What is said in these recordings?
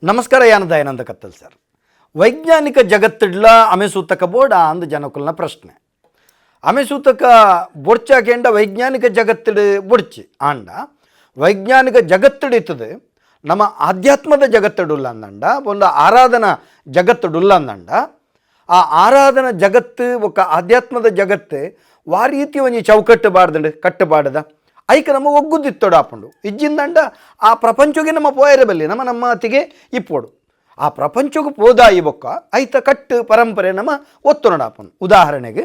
ನಮಸ್ಕಾರ. ಯಾನ ದಯಾನಂದ ಕತ್ತಲ್ ಸರ್. ವೈಜ್ಞಾನಿಕ ಜಗತ್ತಿಡ್ಲ ಅಮೆಸೂತಕ ಬೋಡ ಅಂದ್ ಜನಕುಲ್ನ ಪ್ರಶ್ನೆ. ಅಮೆಸೂತಕ ಬೊಡ್ಚಾಕೆಂಡ ವೈಜ್ಞಾನಿಕ ಜಗತ್ತಿಡು ಬೊಡ್ಚಿ. ಆಂಡ ವೈಜ್ಞಾನಿಕ ಜಗತ್ತಿಡು ಇತ್ತದು ನಮ್ಮ ಆಧ್ಯಾತ್ಮದ ಜಗತ್ತಿಡುಲ್ಲ ಅಂದಂಡ, ಒಂದು ಆರಾಧನಾ ಜಗತ್ತಿಡುಲ್ಲ ಅಂದಂಡ, ಆ ಆರಾಧನಾ ಜಗತ್ತು ಬೊಕ್ಕ ಆಧ್ಯಾತ್ಮದ ಜಗತ್ತು ವಾ ರೀತಿ ಒಂಜಿ ಚೌಕಟ್ಟು ಬಾರ್ದಂಡು ಕಟ್ಟುಬಾಡದ ಐಕ್ ನಮ್ಮ ಒಗ್ಗುದಿತ್ತೋಡು ಆಪುಂಡು. ಇಜ್ಜಿಂದಂಡ ಆ ಪ್ರಪಂಚಗೆ ನಮ್ಮ ಪೋಯರೆ ಬಲ್ಲಿ, ನಮ್ಮ ನಮ್ಮ ಅತಿಗೆ ಇಪ್ಪೋಡು. ಆ ಪ್ರಪಂಚಕ್ಕೆ ಪೋದಾಯಿ ಬೊಕ್ಕ ಐತ ಕಟ್ಟು ಪರಂಪರೆ ನಮ್ಮ ಒತ್ತೊನಡಾಪುಂಡು. ಉದಾಹರಣೆಗೆ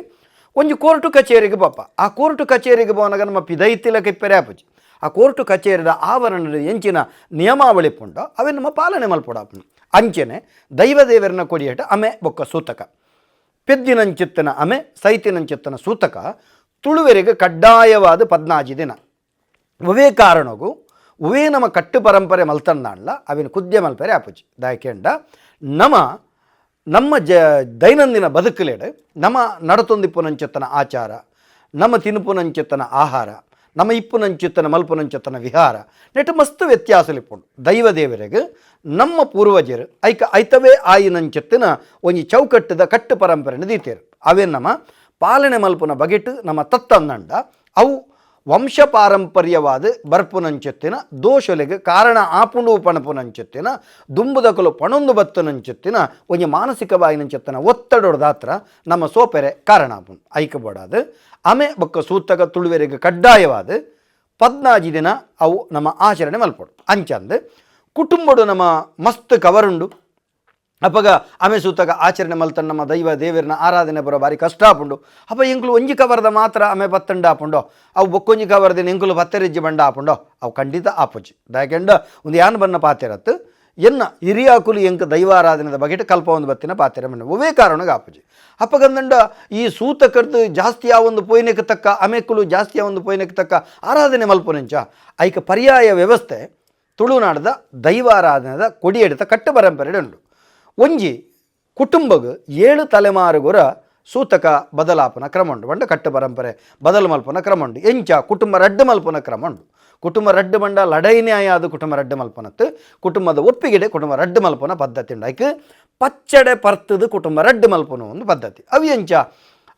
ಒಂಜಿ ಕೋರ್ಟು ಕಚೇರಿಗೆ ಪಾಪ. ಆ ಕೋರ್ಟು ಕಚೇರಿಗೆ ಪೋನಾಗ ನಮ್ಮ ಪಿದೈತಿಲಕ ಇಪ್ಪರೆ ಆಪುಜಿ. ಆ ಕೋರ್ಟು ಕಚೇರಿದ ಆವರಣದ ಎಂಚಿನ ನಿಯಮಾವಳಿ ಪುಂಡೋ ಅವೆ ನಮ್ಮ ಪಾಲನೆ ಮಲ್ಪೊಡಾಪುಂಡು. ಅಂಚೆನೆ ದೈವ ದೇವರನ ಕೊಡಿಯಟ ಅಮೆ ಬೊಕ್ಕ ಸೂತಕ, ಪೆದ್ದಿನಂಚಿತ್ತನ ಅಮೆ, ಸೈತಿನಂಚಿತ್ತನ ಸೂತಕ ತುಳುವೆರಿಗೆ ಕಡ್ಡಾಯವಾದ 14 ದಿನ. ಒವೇ ಕಾರಣಗೂ ಒವೇ ನಮ್ಮ ಕಟ್ಟು ಪರಂಪರೆ ಮಲ್ತಂದಾಂಡ್ಲ ಅವಿನ ಕುದ್ಯ ಮಲ್ಪರೆ ಆಪುಜಿ. ದಾಯಕೆಂಡ ನಮ್ಮ ನಮ್ಮ ದೈನಂದಿನ ಬದುಕುಲೆಡ್ ನಮ್ಮ ನಡತೊಂದಿಪ್ಪುನಂಚಿತ್ತನ ಆಚಾರ, ನಮ್ಮ ತಿನ್ಪುನಂಚಿತ್ತನ ಆಹಾರ, ನಮ್ಮ ಇಪ್ಪುನಂಚಿತ್ತನ ಮಲ್ಪುನಂಚಿತ್ತನ ವಿಹಾರ ನೆಟ್ ಮಸ್ತ್ ವ್ಯತ್ಯಾಸಲಿಪ್ಪುಂಡು. ದೈವ ದೇವರಿಗೆ ನಮ್ಮ ಪೂರ್ವಜರು ಐಕ ಐತವೇ ಆಯಿನಂಚಿತ್ತಿನ ಒಂಜಿ ಚೌಕಟ್ಟದ ಕಟ್ಟು ಪರಂಪರೆನ ದೀತೇರು. ಅವೇ ನಮ್ಮ ಪಾಲನೆ ಮಲ್ಪುನ ಬಗೆಟ್ ನಮ್ಮ ತತ್ತಂದಂಡ ಅವು ವಂಶ ಪಾರಂಪರ್ಯವಾದ ಬರ್ಪುನಂಚೆತ್ತಿನ ದೋಷಲೆಗ್ ಕಾರಣ ಆಪುಂಡು ಪಣಪುನಂಚೆತ್ತಿನ ದುಂಬುದಕಲು ಪಣೊಂದು ಬತ್ತುನಂಚೆತ್ತಿನ ಒಂಜಿ ಮಾನಸಿಕವಾಯಿನಂಚೆತ್ತಿನ ಒತ್ತಡೊಡ್ದಾತ್ರ ನಮ್ಮ ಸೋಪೆರೆ ಕಾರಣ ಆಪುಂಡು. ಐಕ ಬೋಡಾದು ಆಮೆ ಬೊಕ್ಕ ಸೂತಕ ತುಳುವೆರೆಗ್ ಕಡ್ಡಾಯವಾದ 14 ದಿನ ಅವು ನಮ್ಮ ಆಚರಣೆ ಮಲ್ಪೊಡು. ಅಂಚಂದು ಕುಟುಂಬಡು ನಮ್ಮ ಮಸ್ತ್ ಕವರುಂಡು. ಅಪಗ ಆಮೆ ಸೂತಕ ಆಚರಣೆ ಮಲ್ತನ್ ನಮ್ಮ ದೈವ ದೇವರನ ಆರಾಧನೆ ಬರೋ ಬಾರಿ ಕಷ್ಟ ಆಪುಂಡು. ಅಪ್ಪ ಎಂಕುಲು ಒಂಜಿ ಕವರ್ದ ಮಾತ್ರ ಆಮೆ ಪತ್ತಂಡ ಆಪುಂಡೋ, ಅವು ಬೊಕ್ಕೊಂಜಿ ಕವರ್ದಿನ ಎಂಕುಲು ಪತ್ತೆರಿಜ್ಜಿ ಬಂಡ ಆಪುಂಡೋ? ಅವು ಖಂಡಿತ ಆಪುಜಿ. ದಾಯಕೆಂಡ ಒಂದು ಯಾನ್ ಬನ್ನ ಪಾತೆರತ್ತು ಎನ್ನ ಹಿರಿಯಾಕುಲು ಎಂಕ ದೈವಾರಾಧನೆದ ಬಗೆಟ್ ಕಲ್ಪ ಒಂದು ಬತ್ತಿನ ಪಾತೆರ ಮಣ್ಣು ಒವೇ ಕಾರಣಕ್ಕೆ ಆಪುಜಿ. ಅಪ್ಪಗಂದಂಡ ಈ ಸೂತಕರ್ದು ಜಾಸ್ತಿ ಒಂದು ಪೋಯ್ನೆಕ್ ತಕ್ಕ ಅಮೆಕುಲು ಜಾಸ್ತಿ ಒಂದು ಪೋಯ್ನೆಕ್ ತಕ್ಕ ಆರಾಧನೆ ಮಲ್ಪುನೆಂಚ? ಐಕ ಪರ್ಯಾಯ ವ್ಯವಸ್ಥೆ ತುಳುನಾಡದ ದೈವಾರಾಧನೆದ ಕೊಡಿಯಡಿತ ಕಟ್ಟು ಪರಂಪರೆ ಉಂಡು. ಒಂಜಿ ಕುಟುಂಬಗ್ 7 ತಲೆಮಾರುಗುರ ಸೂತಕ ಬದಲಾಪನ ಕ್ರಮ ಉಂಡು. ಪಂಡ ಕಟ್ಟು ಪರಂಪರೆ ಬದಲು ಮಲ್ಪನ ಕ್ರಮ ಉಂಡು. ಎಂಚ ಕುಟುಂಬ ರಡ್ಡು ಮಲ್ಪನ ಕ್ರಮ ಉಂಡು. ಕುಟುಂಬ ರಡ್ಡು ಬಂಡ ಲಡೈ ನ್ಯಾಯ ಅದು ಕುಟುಂಬ ರಡ್ಡು ಮಲ್ಪನತ್ತು, ಕುಟುಂಬದ ಒಪ್ಪಿಗೆಡೆ ಕುಟುಂಬ ರಡ್ಡು ಮಲ್ಪನ ಪದ್ಧತಿ ಉಂಡು. ಐಕ್ ಪಚ್ಚಡೆ ಪರ್ತದ ಕುಟುಂಬ ರಡ್ಡು ಮಲ್ಪನ ಒಂದು ಪದ್ಧತಿ. ಅವು ಎಂಚ?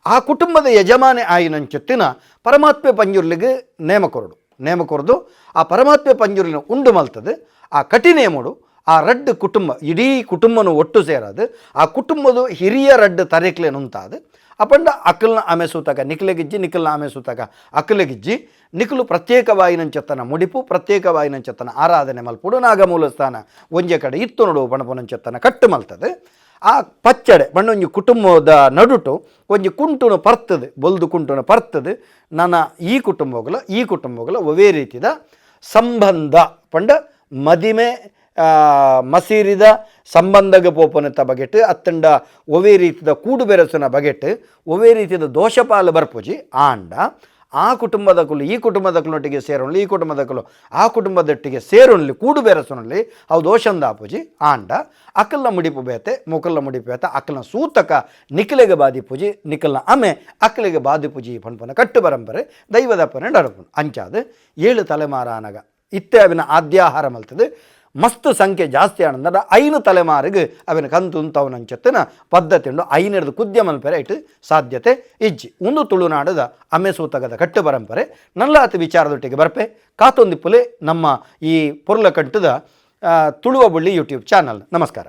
ಆ ಕುಟುಂಬದ ಯಜಮಾನಿ ಆಯಿನಂಚೊತ್ತಿನ ಪರಮಾತ್ಮೆ ಪಂಜುರ್ಲಿಗೆ ನೇಮ ಕೊರಡು. ನೇಮ ಕೊರದು ಆ ಪರಮಾತ್ಮೆ ಪಂಜುರ್ಲಿನ ಉಂಡು ಮಲ್ತದೆ. ಆ ಕಟಿ ನೇಮಡು ಆ ರಡ್ಡು ಕುಟುಂಬ ಇಡೀ ಕುಟುಂಬನು ಒಟ್ಟು ಸೇರದು ಆ ಕುಟುಂಬದ ಹಿರಿಯ ರಡ್ಡು ತರೆಕ್ಲೇನುಂತಾದು. ಅಪಂಡ ಅಕಲ್ನ ಆಮೆ ಸೂತಕ ನಿಕ್ಲೆಗಿಜ್ಜಿ, ನಿಖಲ್ನ ಆಮೆ ಸೂತಕ ಅಕಲೆಗಿಜ್ಜಿ. ನಿಖಲು ಪ್ರತ್ಯೇಕವಾಯಿನಂಚತ್ತನ ಮುಡಿಪು, ಪ್ರತ್ಯೇಕವಾಯಿನಂಚತ್ತನ ಆರಾಧನೆ ಮಲ್ಪುಡು, ನಾಗಮೂಲ ಸ್ಥಾನ ಒಂಜೆ ಕಡೆ ಇತ್ತು ನೋಡು ಪಣಪುನಂಚತ್ತನ ಕಟ್ಟು ಮಲ್ತದೆ. ಆ ಪಚ್ಚಡೆ ಬಣ್ಣೊಂಜಿ ಕುಟುಂಬದ ನಡುಟು ಒಂಜಿ ಕುಂಟುನು ಪರ್ತದೆ, ಬೊಲ್ದು ಕುಂಟುನು ಪರ್ತದೆ. ನನ್ನ ಈ ಕುಟುಂಬಗಳ ಈ ಕುಟುಂಬಗಳ ಒವೇ ರೀತಿದ ಸಂಬಂಧ ಪಂಡ ಮದಿಮೆ ಮಸೀರಿದ ಸಂಬಂಧಗ ಪೋಪನತ ಬಗೆಟ್ ಅತ್ತಂಡ ಒವೇ ರೀತಿದ ಕೂಡು ಬೆರಸುನ ಬಗೆಟ್ ಒವೇ ರೀತಿದ ದೋಷಪಾಲು ಬರ್ಪುಜಿ. ಆಂಡ ಆ ಕುಟುಂಬದ ಕುಲು ಈ ಕುಟುಂಬದ ಕುಲೊಟ್ಟಿಗೆ ಸೇರೋನ್ಲಿ, ಈ ಕುಟುಂಬದ ಕುಲು ಆ ಕುಟುಂಬದೊಟ್ಟಿಗೆ ಸೇರೋನ್ಲಿ, ಕೂಡು ಬೆರಸುನಲ್ಲಿ ಅವು ದೋಷಂದ ಆಪುಜಿ. ಆಂಡ ಅಕಲ್ನ ಮುಡಿಪು ಬೇತೆ, ಮುಕಲ್ನ ಮುಡಿಪು ಬೇತೆ. ಅಕಲ್ನ ಸೂತಕ ನಿಖಲೆಗೆ ಬಾದಿಪುಜಿ, ನಿಖಲ್ನ ಅಮೆ ಅಕ್ಕಲಿಗೆ ಬಾದಿಪುಜಿ ಪನ್ಪನ ಕಟ್ಟು ಪರಂಪರೆ ದೈವದಪ್ಪನೆ ನಡಪುಂಡು. ಅಂಚಾದ 7 ತಲೆಮಾರಾನಗ ಇತ್ತೆ ಅವಿನ ಆದ್ಯಾಹಾರ ಮಲ್ತದೆ. ಮಸ್ತ್ ಸಂಖ್ಯೆ ಜಾಸ್ತಿ ಆನಂದ 5 ತಲೆಮಾರಿಗೆ ಅವಿನ ಕಂತು ಉಂತವನಂಚತ್ತಿನ ಪದ್ಧತಿ ಉಂಡು. ಐನೆಡ್ದು ಕುದ್ಯ ಮಲ್ಪೆರೆ ಇಟ್ಟು ಸಾಧ್ಯತೆ ಇಜ್ಜಿ. ಒಂದು ತುಳುನಾಡದ ಅಮೆ ಸೂತಕದ ಕಟ್ಟು ಪರಂಪರೆ. ನಲ್ಲಾತ ವಿಚಾರದೊಟ್ಟಿಗೆ ಬರ್ಪೆ. ಕಾತೊಂದಿಪ್ಪುಲೆ ನಮ್ಮ ಈ ಪೊರ್ಲಕಂಟದ ತುಳುವ ಬುಳ್ಳಿ ಯೂಟ್ಯೂಬ್ ಚಾನಲ್. ನಮಸ್ಕಾರ.